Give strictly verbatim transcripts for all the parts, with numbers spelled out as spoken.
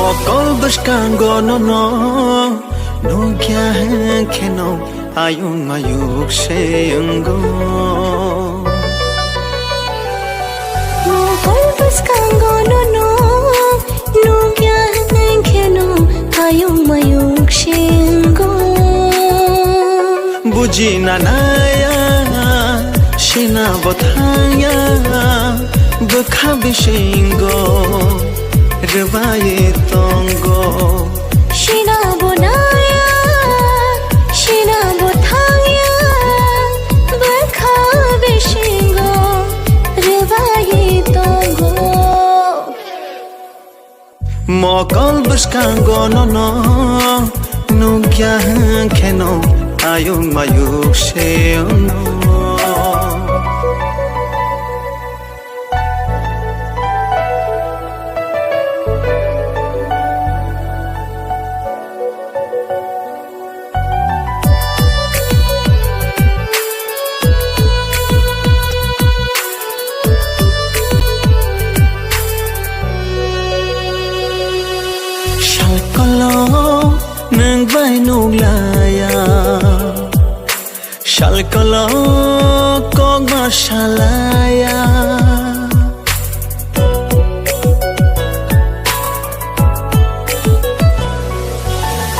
Mokol bwskango nono nukya hwn kheno ayung mayuk se wngo. Mokol bwskango nono nukya hwn kheno ayung mayuk se wngo. Buji nanaya, sina bo thangya, bwkha bisingo rwbaye tongo. Sina bo naya, sina bo thangya, bwkha bisingo rwbaye tongo. Mokol bwskango nono nukya hwn kheno ayung mayuk se wngo. Salkolo nwng bai nuklaya, salkolo kok ma salaya.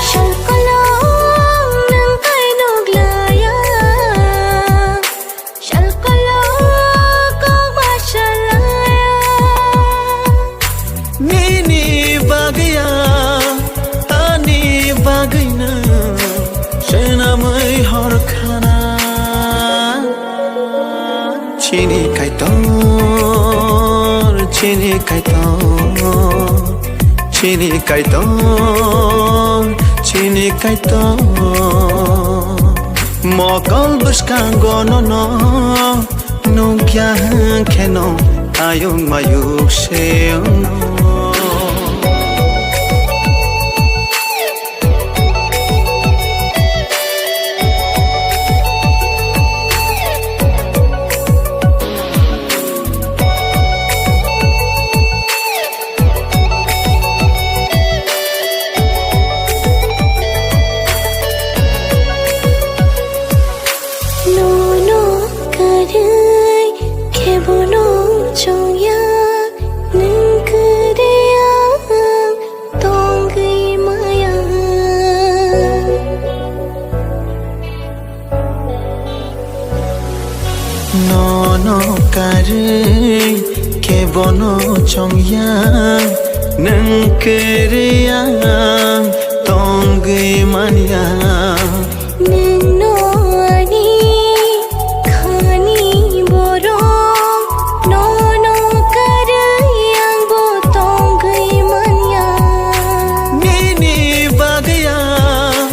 Salkolo nwng bai nuklaya, salkolo kok ma salaya. Nini bagwi ang, ani bagwino swnamwi hor khana. Chini Kaitor, chini Kaitor, chini Kaitor, chini Kaitor. Mokol bwskango nono nukya hwn kheno ayung mayuk se wngo. Nono kwrwi khe bono chongya, nwng kwrwi ang tongwi maya. Nono kwrwi khe bono chongya, nwng kwrwi ang tongwi manya. Nwngno ani khani borok, nono kwrwi angbo tongwi manya. Nini bagwi ang,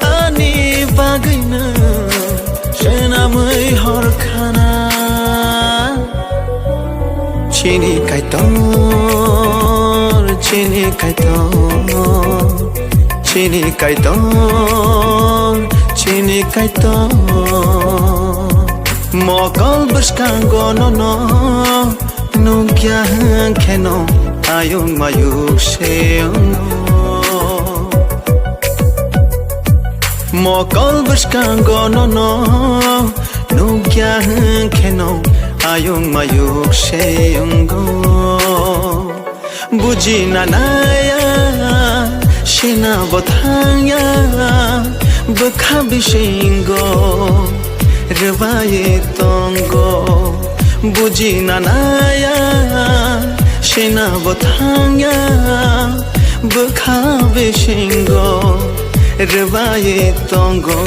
ani bagwino swnamwi hor khana. Chini Kaitor, chini Kaitor, chini Kaitor, chini Kaitor. Mokol bwskango nono nukya hwn kheno ayung mayuk se wngo. Mokol bwskango nono nukya hwn kheno ayung mayuk se wngo. Buji nanaya, sina bo thangya, bwkha bisingo rwbaye tongo. Buji nanaya, sina bo thangya, bwkha bisingo rwbaye tongo.